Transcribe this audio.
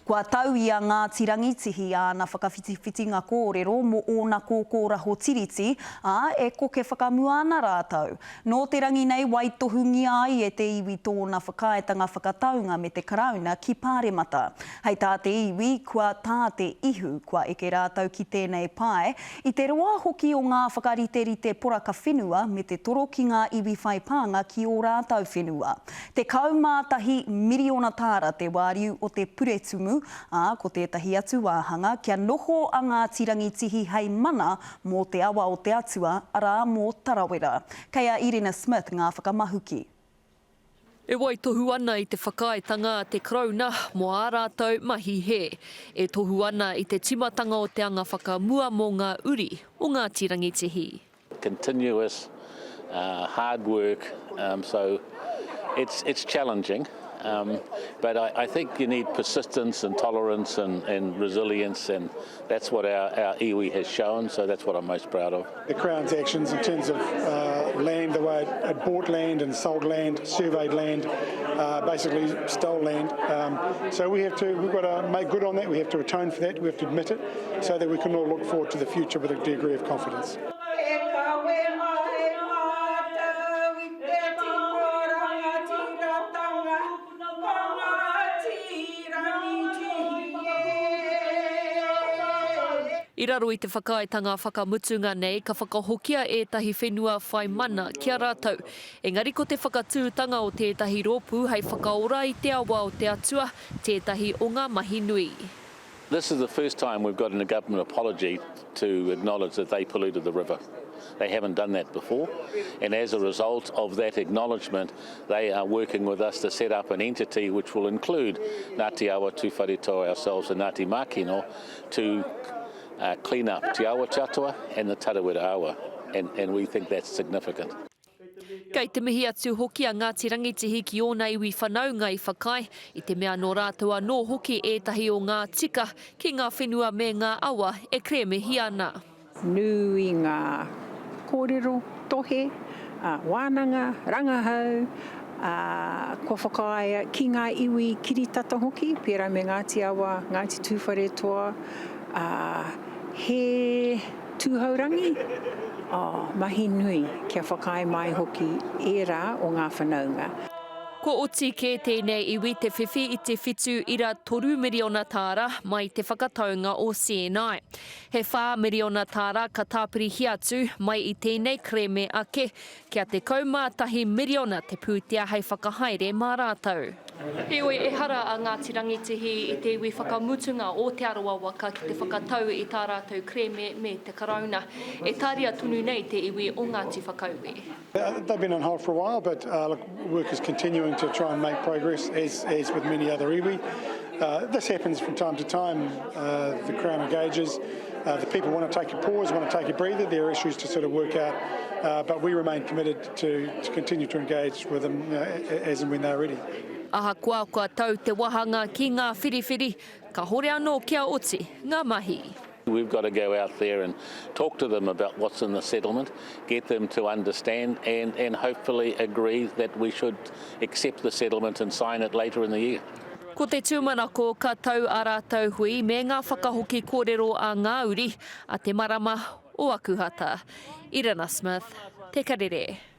Kua tau i a Ngāti Rangitihi āna whakawhitiwhitinga kōrero mō ōna kōkōraho tiriti, ā, e koke whakamua ana rātou. Nō te rangi nei waitohungia ai e te iwi tōna whakaaetanga whakataunga me te Karauna ki Pāremata. Hei tā te iwi, kua tā te ihu, kua eke rātou ki tēnei pae, i te roa hoki o ngā whakariterite poraka whenua me te toro ki ngā iwi whai pānga ki ō rātou whenua. 11 miriona tāra te wāriu o te puretumu, ā, ko tētahi atu wāhanga kia noho a Ngāti Rangitihi hei mana mō te awa o te Atua, arā, mō Tarawera. Kei a Irina Smith ngā whakamahuki. E waitohu ana i te whakaaetanga a te Karauna mō ā rātou mahi hē. E tohu ana i te timatanga o te anga whakamua mō ngā uri o Ngāti Rangitihi. Continuous hard work so it's it's challenging but I I think you need persistence and tolerance and and resilience and that's what our our iwi has shown so that's what I'm most proud of. The Crown's actions in terms of land, the way it bought land and sold land, surveyed land, basically stole land. So we have to, we've got to make good on that, we have to atone for that, we have to admit it so that we can all look forward to the future with a degree of confidence. E kawe ai mātou i te tino rangatiratanga o Ngāti Rangitihi e. I raro i te whakaaetanga whakamutunga nei ka whakahokia ētahi whenua whai mana ki a rātou. Engari ko te whakatūtanga o tētahi rōpū hei whakaora i te awa o te Atua tētahi o ngā mahi nui. This is the first time we've gotten a government apology to acknowledge that they polluted the river. They haven't done that before, and as a result of that acknowledgement, they are working with us to set up an entity which will include Ngāti Awa, Tūwharetoa, ourselves and Ngāti Mākino to uh, clean up Te Awa Te Atua and the Tarawera Awa, and, and we think that's significant. Kei te mihi atu hoki a Ngāti Rangitihi ki ōna iwi whanaunga i whakaae, i te mea nō rātou anō hoki ētahi o ngā tika ki ngā whenua me ngā awa e kerēmehia ana. Nui ngā kōrero, tohe, wānanga, rangahau, ā, kua whakaaea ki ngā iwi kiritata hoki, pērā me Ngāti Awa, Ngāti Tūwharetoa, ā, he. Tūhourangi, Oh, mahi nui kia whakaae mai hoki ērā o ngā whanaunga. Kua oti kē tēnei iwi te whiwhi i te 7.3 miriona tāra mai te whakataunga o CNI. He whā miriona tāra ka tāpirihia atu mai i tēnei kerēme ake, kia 11 miriona te pūtea hei whakahaere mā rātou. Heoi, ehara a Ngāti Rangitihi i te iwi whakamutunga o Te Arawa waka ki te whakatau i tā rātou kerēme me te Karauna. E tāria tonu nei te iwi o Ngāti Whakaue. They've been on hold for a while but look, work is continuing to try and make progress as, as with many other iwi. This happens from time to time, the Crown engages, the people want to take a pause, want to take a breather, there are issues to sort of work out, but we remain committed to, to continue to engage with them you know, as and when they're ready. Ahakoa kua tau te wahanga ki ngā whiriwhiri, kahore anō kia oti ngā mahi. We've got to go out there and talk to them about what's in the settlement, get them to understand and, and hopefully agree that we should accept the settlement and sign it later in the year. Ko te tūmanako ka tau ā rātou hui me ngā whakahoki kōrero a ngā uri a te marama o Akuhata. Irina Smith, Te Karere.